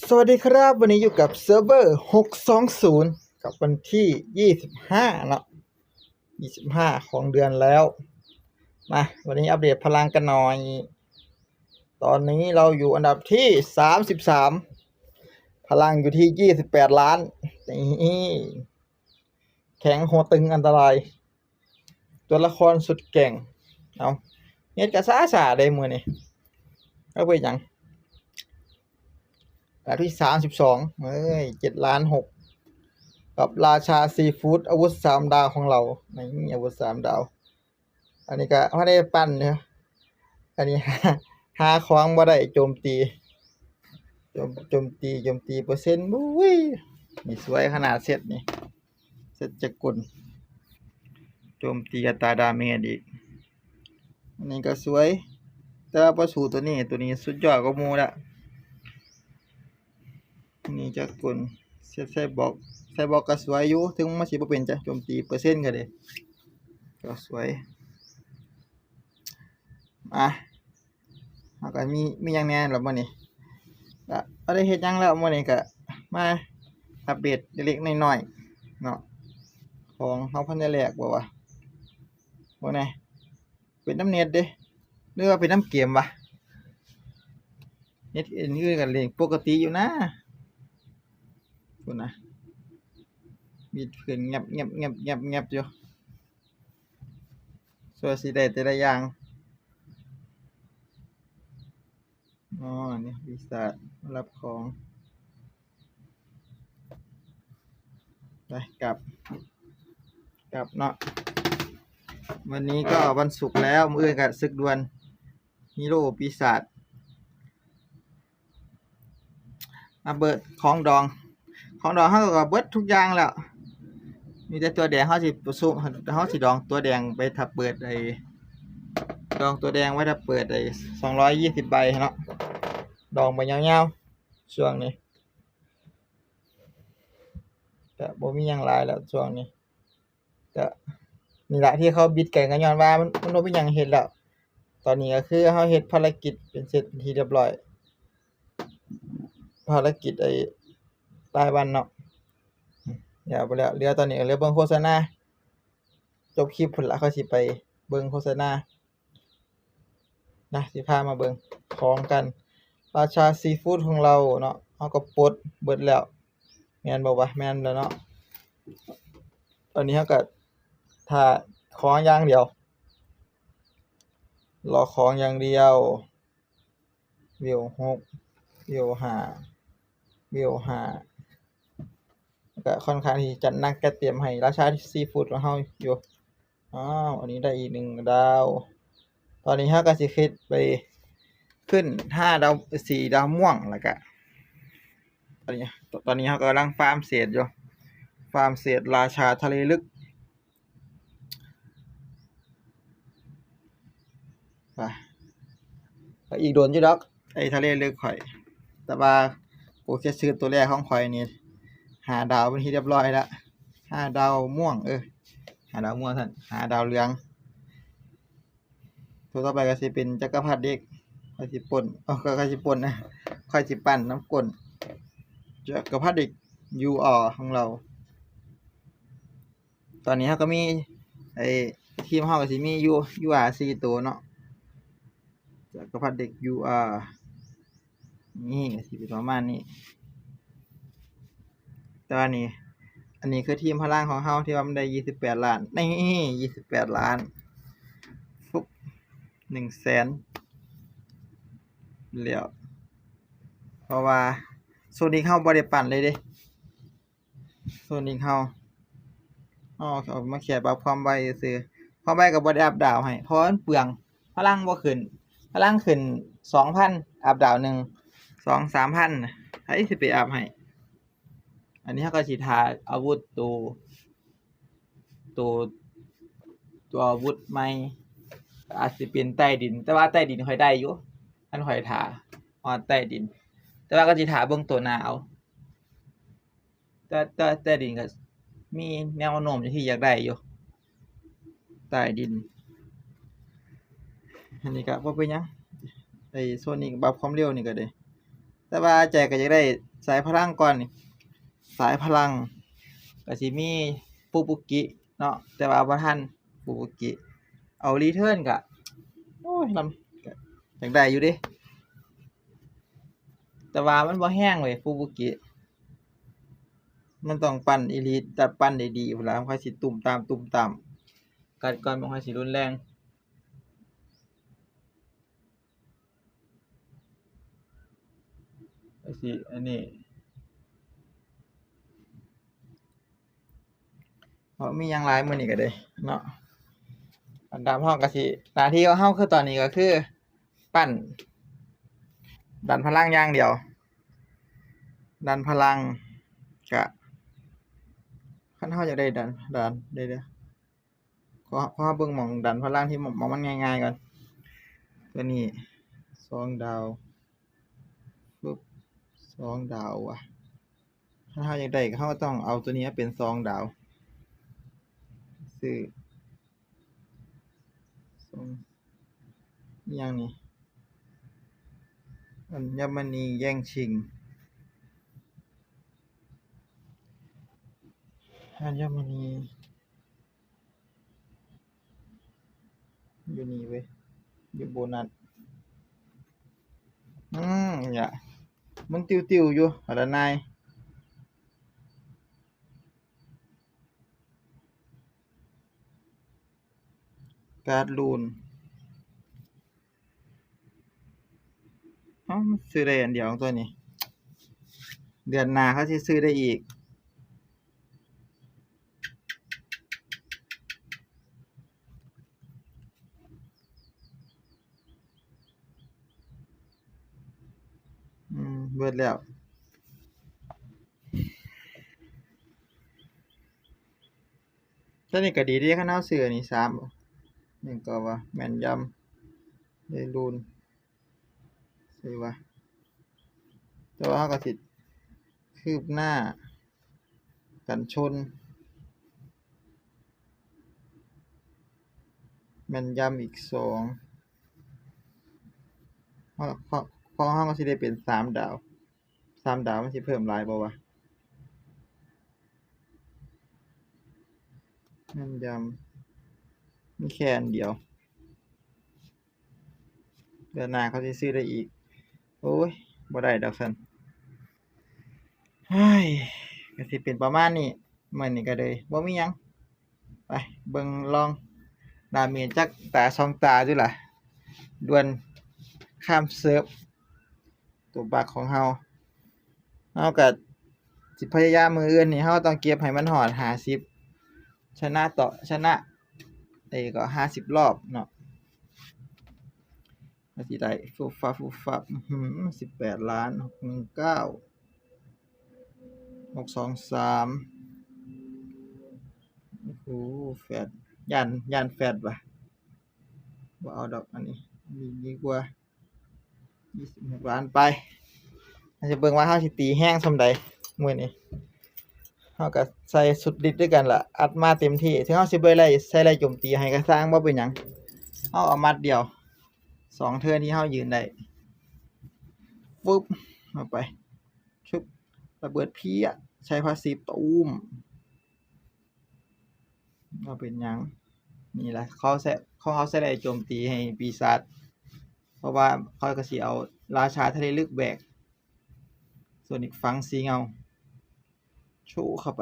ສະຫວັດດີຄັບ ວັນນີ້ຢູ່ກັບເຊີເວີຫົກສອງສູນ ກັບວັນທີຍີ່ສິບຫ້າເນາະ ຍີ່ສິບຫ້າຂອງເດືອນແລ້ວ. ມາ ວັນນີ້ອັບເດດພະລັງກັນໜ່ອຍ. ຕອນນີ້ເຮົາຢູ່ອັນດັບທີສາມສິບສາມ ພະລັງຢູ່ທີ່ຍີ່ສິບແປດລ້ານ. ນີ້ ແຂງໂຫດຕຶງອັນຕະລາຍ ຕົວລະຄອນສຸດເກັ່ງ. ເອົາ ເຮັດກະຊ້າໆເດ້ມື້ນີ້ ເອົາໄປຫຍັງ? ອັນດັບທີສາມສິບສອງ ເອີຍ ເຈັດລ້ານຫົກ ກັບລາຊາຊີຟູດ ອາວຸດສາມດາວຂອງເຮົາ. ນີ້ ອາວຸດສາມດາວ. ອັນນີ້ກະບໍ່ໄດ້ປັ່ນເດີ. ອັນນີ້ຫາຂອງບໍ່ໄດ້ ໂຈມຕີ ໂຈມ ໂຈມຕີ ໂຈມຕີເປີເຊັນ. ບຸ້ຍ ນີ້ສວຍຂະໜາດເຊັດນີ້ ເຊັດຈັກກຸນ ໂຈມຕີອັດຕາດາເມດອີກ. ອັນນີ້ກະສວຍ ແຕ່ວ່າບໍ່ສູ້ຕົວນີ້ ຕົວນີ້ສຸດຍອດກວ່າໝູ່ລະ. ນີ້ຈັກກຸນ ເຊັດໄຊບອກ ໄຊບອກກະສວຍຢູ່ ເຖິງມັນຊິບໍ່ເປັນຈະໂຈມຕີເປີເຊັນກະດີ ກະສວຍ. ອ່ະ ເຮົາກະມີ ມີຫຍັງແດ່ລະມື້ນີ້ ກະບໍ່ໄດ້ເຮັດຫຍັງແລ້ວ. ມື້ນີ້ກະມາອັບເດດເລັກໆນ້ອຍໆເນາະ ຂອງເຮົາພັນໄດ້ແລກບໍ່ວະ? ເບິ່ງແດ່ ເປັນນຳເນັດເດ້ ຫຼືວ່າເປັນນຳເກມວະ? ເນັດອື່ນໆກະເລັ່ງປົກກະຕິຢູ່ນາ. ພຸ້ນນະ ມີດຂຶ້ນແງບໆໆໆໆຢູ່ ສ່ວນຊິໄດ້ແຕ່ລະຢ່າງ. ອໍ ນີ້ ປີສາດມາຮັບຂອງ. ໄປ ກັບ ກັບເນາະ. ວັນນີ້ກໍວັນສຸກແລ້ວ ມື້ອື່ນກໍສຶກດ່ວນ ຮີໂຣປີສາດ. ມາເປີດຂອງດອງ ຂອງດອງເຮົາກໍເບິດທຸກຢ່າງແລ້ວ ມີແຕ່ຕົວແດງ ເຮົາຊິປະຊຸມ ເຮົາຊິດອງຕົວແດງໄວ້ຖ້າເປີດໄອ້ ດອງຕົວແດງໄວ້ຖ້າເປີດໄອ້ສອງຮ້ອຍຍີ່ສິບໃບເນາະ ດອງໄປຍາວໆ. ຊ່ວງນີ້ກະບໍ່ມີຫຍັງຫຼາຍແລ້ວ ຊ່ວງນີ້ກະນີ້ລະ ທີ່ເຂົາບິດກັນ ກະຍ້ອນວ່າມັນ ມັນບໍ່ມີຫຍັງເຮັດແລ້ວ. ຕອນນີ້ກະຄືເຮົາເຮັດພາລະກິດເປັນເສັດເປັນທີ່ຮຽບຮ້ອຍ ພາລະກິດໄອ້ລາຍວັນເນາະ ແລ້ວບໍ່ແລ້ວ ເຫຼືອຕອນນີ້ກະເຫຼືອເບິ່ງໂຄສະນາ ຈົບຄລິບພຸ້ນລະ ຄ່ອຍຊິໄປເບິ່ງໂຄສະນາ. ນະ ຊິພາມາເບິ່ງຂອງກັນ ລາຊາຊີຟູດຂອງເຮົາເນາະ ເຮົາກໍປົດເບິດແລ້ວ ແມ່ນບໍ່ວະ? ແມ່ນແລ້ວເນາະ. ຕອນນີ້ເຮົາກໍຖ້າຂອງຢ່າງດຽວ ລໍຂອງຢ່າງດຽວ. ເວວຫົກ ເວວຫ້າ ເວວຫ້າ ກໍຄ່ອນຂ້າງທີ່ຈະໜັກຈັດເຕັມໃຫ້ລາຊາຊີຟູດຂອງເຮົາຢູ່. ອ້າວ ອັນນີ້ໄດ້ອີກໜຶ່ງດາວ. ຕອນນີ້ເຮົາກໍຊິຄິດໄປຂຶ້ນຫ້າດາວ ສີ່ດາວມ່ວງ ແລ້ວກະ ຕອນນີ້ ຕອນນີ້ເຮົາກຳລັງຟາມເສດຢູ່ ຟາມເສດລາຊາທະເລລຶກ. ໄປ ໄປອີກດົນຢູ່ດອກ ໄອ້ທະເລເລິກຂ້ອຍ ແຕ່ວ່າກູເຄສຊື່ຕົວແລກຂອງຂ້ອຍນີ້ ຫ້າດາວເປັນທີ່ຮຽບຮ້ອຍລະ ຫ້າດາວມ່ວງ ເອີ ຫ້າດາວມ່ວງຊັ້ນ ຫ້າດາວເຫຼືອງ. ຕົວຕໍ່ໄປກໍຊິເປັນຈັກກະພັດເດັກ ຂ້ອຍຊິປົນ ເອົາ ຂ້ອຍຊິປົນນະ ຂ້ອຍຊິປັ່ນນຳກົ້ນ ຈັກກະພັດເດັກຢູອາຂອງເຮົາ. ຕອນນີ້ເຮົາກໍມີ ໄອ້ ທີມເຮົາກໍຊິມີຢູ ຢູອາ ສີ່ໂຕເນາະ ຈັກກະພັດເດັກຢູອາ ນີ້ກໍຊິເປັນປະມານນີ້. ແຕ່ວ່ານີ້ ອັນນີ້ຄືທີມພະລັງຂອງເຮົາທີ່ວ່າມັນໄດ້ຍີ່ສິບແປດລ້ານ ນີ້ ຍີ່ສິບແປດລ້ານ ຟຸບ ໜຶ່ງແສນແລ້ວ ເພາະວ່າໂຊນິກເຮົາບໍ່ໄດ້ປັ່ນເລີຍເດ້. ໂຊນິກເຮົາ ເອົາ ເອົາມາແຄ່ປັບຄວາມໄວຊື່ໆ ຄວາມໄວກໍບໍ່ໄດ້ອັບດາວໃຫ້ ເພາະວ່າມັນເປືອງ ພະລັງບໍ່ຂຶ້ນ ພະລັງຂຶ້ນສອງພັນ ອັບດາວໜຶ່ງ ສອງສາມພັນ ໃຜຊິໄປອັບໃຫ້? ອັນນີ້ເຮົາກໍຊິຖ້າອາວຸດໂຕ ໂຕ ຕົວອາວຸດໃໝ່ ອາດຊິເປັນໃຕ້ດິນ ແຕ່ວ່າໃຕ້ດິນຂ້ອຍໄດ້ຢູ່ ຄັນຂ້ອຍຖ້າຮອດໃຕ້ດິນ ແຕ່ວ່າກໍຊິຖ້າເບິ່ງໂຕໜ້າເອົາ. ແຕ່ ແຕ່ ແຕ່ດິນກໍມີແນວໂນ້ມທີ່ຢາກໄດ້ຢູ່ ໃຕ້ດິນ. ອັນນີ້ກໍບໍ່ເປັນຫຍັງ ໄອ້ໂຊນນີ້ກໍປັບຄວາມເລັວນີ້ກໍໄດ້ ແຕ່ວ່າໃຈກໍຢາກໄດ້ສາຍພະລັງກ່ອນນີ້ ສາຍພະລັງກໍຊິມີຟູບຸກິເນາະ ແຕ່ວ່າບໍ່ທັນຟູບຸກິ ເອົາຣີເທີນກໍ ໂອ້ຍ ລຳ ກໍຢາກໄດ້ຢູ່ເດ້ ແຕ່ວ່າມັນບໍ່ແຮງເວີຍ ຟູບຸກິ ມັນຕ້ອງປັ່ນອີ່ຫຼີ ແຕ່ປັ່ນໄດ້ດີພຸ້ນລະ ມັນຄ່ອຍຊິຕຸ້ມຕາມ ຕຸ້ມຕາມ ກັດກ່ອນ ມັນຄ່ອຍຊິຮຸນແຮງ. ກໍຊິອັນນີ້ ເພາະມີຫຍັງຫຼາຍມື້ນີ້ກໍໄດ້ເນາະ ອັນດຳເຮົາກໍຊິ ໜ້າທີ່ຂອງເຮົາຄືຕອນນີ້ກໍຄື ປັ່ນ ດັນພະລັງຢ່າງດຽວ ດັນພະລັງ ກະ ຄັນເຮົາຢາກໄດ້ດັນ ດັນ ເດີ ຂໍ ຂໍເບິ່ງໝ່ອງດັນພະລັງທີ່ໝ່ອງ ໝ່ອງມັນງ່າຍໆກ່ອນ ຕົວນີ້ສອງດາວ ປຶບ ສອງດາວວ່າ ຄັນເຮົາຢາກໄດ້ ເຮົາກໍຕ້ອງເອົາຕົວນີ້ມາເປັນສອງດາວ ຊື້ ສອງ ອີ່ຫຍັງນີ້ ອັນຍະມະນີແຍ່ງຊິງ ອັນຍະມະນີ ຢູ່ນີ້ເວີຍ ຢູ່ໂບນັດ ອືມ ນີ້ລະ ມັນຕິວໆຢູ່ ຫັ້ນລະນາຍ ກາດລູນ ເອົ້າ ມັນຊື້ໄດ້ອັນດຽວຕົວນີ້ ເດືອນໜ້າເຂົາຊິຊື້ໄດ້ອີກ ອືມ ເບິດແລ້ວ. ຕົວນີ້ກໍດີເດ້ ຄັນເຮົາຊື້ອັນນີ້ສາມ ຫຍັງກໍວ່າ ແມ່ນຢຳ ໄດ້ລຸ້ນ ໃຊ່ວ່າ ແຕ່ວ່າເຮົາກໍຊິຄືບໜ້າກັນຊົນ ແມ່ນຢຳອີກສອງ ເຮົາ ເຮົາ ຂອງເຮົາກໍຊິໄດ້ເປັນສາມດາວ. ສາມດາວມັນຊິເພີ່ມຫຼາຍບໍ່ວະ? ແມ່ນຢຳ ມີແຄ່ອັນດຽວ ເດືອນໜ້າເຂົາຊິຊື້ໄດ້ອີກ. ໂອ້ຍ ບໍ່ໄດ້ດອກຊັ້ນ. ເຮີ້ຍ ກໍຊິເປັນປະມານນີ້ ມື້ນີ້ກໍເລີຍບໍ່ມີຫຍັງ. ໄປເບິ່ງລອງດາເມດຈັກຕາສອງຕາຢູ່ລະ ດ່ວນຂ້າມເສີບ ຕົວບັກຂອງເຮົາ. ເຮົາກໍຊິພະຍາຍາມ ມື້ອື່ນນີ້ເຮົາຕ້ອງເກັບໃຫ້ມັນຮອດຫ້າສິບ ຊະນະຕໍ່ ຊະນະ ເອີ ກໍຫ້າສິບລອບເນາະ. ກໍຊິໄດ້ຟຸບຟັບຟຸບຟັບ ອືຫື ສິບແປດລ້ານ ຫົກໜຶ່ງເກົ້າ ຫົກສອງສາມ ໂອ້ໂຫ ແຟດ ຢ້ານ ຢ້ານແຟດວ່າ ບໍ່ເອົາດອກ ອັນນີ້ ນີ້ດີກວ່າ ຊາວຫົກລ້ານໄປ. ເຮົາຊິເບິ່ງວ່າເຮົາຊິຕີແຮງສ່ຳໃດມື້ນີ້. ເຮົາກໍໃສ່ສຸດລິດຄືກັນລະ ອັດມາເຕັມທີ່ ເຖິງເຮົາຊິບໍ່ໄດ້ໃສ່ໄລ່ໂຈມຕີໃຫ້ກໍຊ່າງ ບໍ່ເປັນຫຍັງ ເຮົາເອົາໝັດດຽວ ສອງເທີນທີ່ເຮົາຢືນໄດ້ ຟຶບ ເອົາໄປ ຊຶບ ລະເບີດເພຍ ໃສ່ພາສຊີບ ຕູມ ບໍ່ເປັນຫຍັງ. ນີ້ລະ ເຂົາໃຊ້ ເຂົາເອົາໃສ່ໄລ່ໂຈມຕີໃຫ້ປີສາດ ເພາະວ່າເຂົາກໍຊິເອົາລາຊາທະເລລຶກແບກ ສ່ວນອີກຝັ່ງສີເງົາ ໂຊເຂົ້າໄປ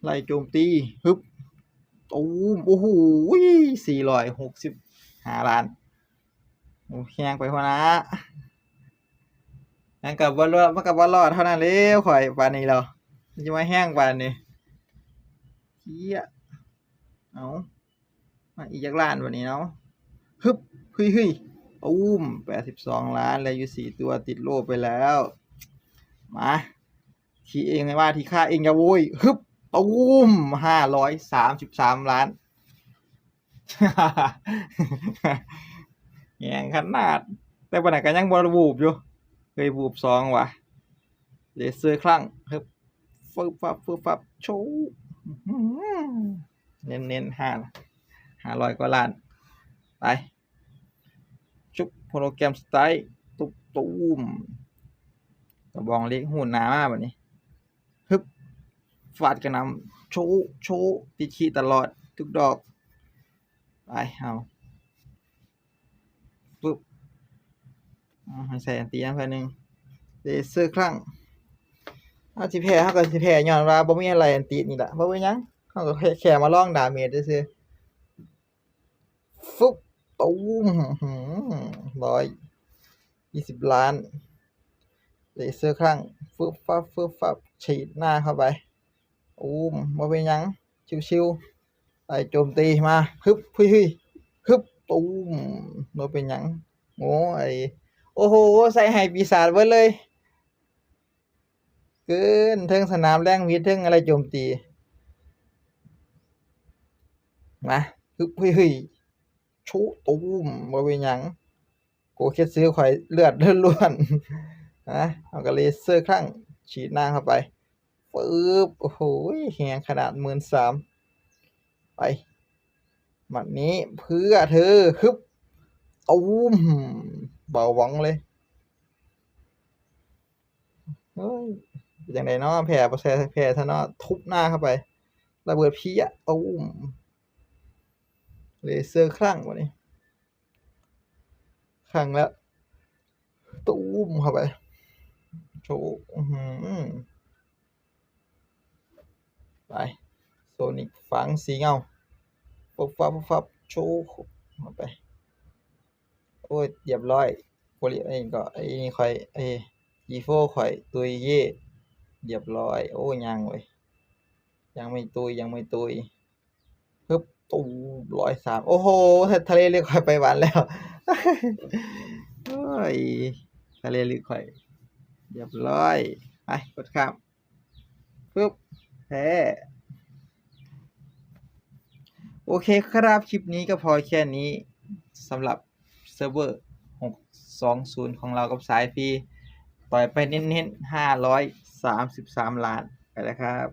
ໄລ່ໂຈມຕີ ຮຶບ ຕູມ ໂອ້ໂຫ ສີ່ຮ້ອຍຫົກສິບຫ້າລ້ານ. ໂອ້ ແຮງໄປຫົວໜ້າ ມັນກໍບໍ່ລອດ ມັນກໍບໍ່ລອດເທົ່ານັ້ນແລ້ວ ຂ້ອຍປານນີ້ແລ້ວ ມັນຊິມາແຮງປານນີ້ ເຈ້ຍ. ເອົາ ມາອີກຈັກລ້ານບາດນີ້ເນາະ ຮຶບ ເຮີ້ຍໆ ຕູມ ແປດສິບສອງລ້ານ ແລະຢູ່ສີ່ຕົວ ຕິດໂລໄປແລ້ວ. ມາ ທີ່ເອງ ມາທີ່ຂ້າເອງ ຢ່າໂວຍ ຮຶບ ຕູມ ຫ້າຮ້ອຍສາມສິບສາມລ້ານ. ແຮງຂະໜາດ ແຕ່ປານນັ້ນກໍຍັງບໍ່ວູບຢູ່ ເຄີຍວູບສອງຫວາ ເລເຊີຄັ້ງ ຮຶບ ຟຶບຟັບ ຟຶບຟັບ ໂຊ ເນັ້ນໆ ຫ້າ ຫ້າຮ້ອຍກວ່າລ້ານ ໄປ ຈຸບ ໂຮໂລແກຣມສະໄຕ ຕຸບ ຕູມ ກະບອງເຫຼັກຫູນໜ້າມາບາດນີ້ ຮຶບ ຟາດກະໜ່ຳ ໂຊະ ໂຊະ ຕິດຂີ້ຕະຫຼອດທຸກດອກ. ໄປ ເຮົາ ປຶບ ອາ ໃຫ້ໃສ່ອັນຕີນຳເທື່ອໜຶ່ງ ເລເຊີຄັ້ງ. ເຮົາຊິແພ້ ເຮົາກະຊິແພ້ຍ້ອນວ່າບໍ່ມີອາໄລອັນຕີນນີ້ລະ ບໍ່ເປັນຫຍັງ ເຮົາກະແຄ່ ແຄ່ມາລອງດາເມດຊື່ໆ. ຟຶບ ຕູມ ຫື ຮ້ອຍຊາວລ້ານ ເລເຊີຄັ້ງ ຟຶບຟັບ ຟຶບຟັບ ສີດໜ້າເຂົ້າໄປ ອູມ ບໍ່ເປັນຫຍັງ ຊິວໆ ໄປໂຈມຕີມາ ຮຶບ ຫຶຍ ຮຶບ ຕູມ ບໍ່ເປັນຫຍັງ ໂອ້ຍ ໂອ້ໂຫ ໃສ່ໄຫ້ປີສາດເບິດເລີຍ ເກີນ ເທິງສະໜາມແລງວິດ ເທິງອາໄລໂຈມຕີ ມາ ຮຶບ ຫຶຍ ຫຶຍ ໂຊະ ຕູມ ບໍ່ເປັນຫຍັງ ໂກເຄັດຊື້ຂ້ອຍເລືອດລ້ວນໆ ນະ ເຮົາກະເລເຊີຄັ້ງ ສີດໜ້າເຂົ້າໄປ ຟຶບ ໂອ້ໂຫ ແຮງຂະໜາດ ໝື່ນສາມ ໄປ ໝັດນີ້ເພື່ອເທີ ຮຶບ ຕູມ ເບົາຫວ່ອງເລີຍ ເຮີ້ຍ ເປັນຈັ່ງໃດເນາະ ແພ້ບໍ່ແຊ ແພ້ຊະເນາະ ທຸບໜ້າເຂົ້າໄປ ລະເບີດເພຍ ຕູມ ເລເຊີຄັ້ງ ບາດນີ້ ຄັ້ງລະ ຕູມເຂົ້າໄປ ໂຊະ ອືຫື ໄປ ໂຊນິກຝັງສີເງົາ ຟຶບຟັບ ຟຶບຟັບ ໂຊະ ເຂົ້າໄປ ໂອ້ຍ ລຽບຮ້ອຍ ໂປລິ ເອີ ກໍ ໄອ້ນີ້ຂ້ອຍ ເອີ ຈີໂຟຂ້ອຍ ຕຸຍເຢ້ ລຽບຮ້ອຍ ໂອ້ ຍັງເວີຍ ຍັງໄມ່ຕຸຍ ຍັງໄມ່ຕຸຍ ຮຶບ ຕູມ ຮ້ອຍສາມ ໂອ້ໂຫ ທະ ທະເລເລິກຂ້ອຍໄປຫວັນແລ້ວ ໂອ້ຍ ທະເລເລິກຂ້ອຍ ລຽບຮ້ອຍ ໄປ ກົດຂ້າມ ຟຶບ ແພ້ ໂອເຄຄັບ ຄລິບນີ້ກະພໍແຄ່ນີ້ ສຳລັບເຊີເວີຫົກສອງສູນຂອງລາວກັບສາຍຟຣີ ຕ່ອຍໄປເນັ້ນໆ ຫ້າຮ້ອຍສາມສິບສາມລ້ານ ໄປແລ້ວຄັບ.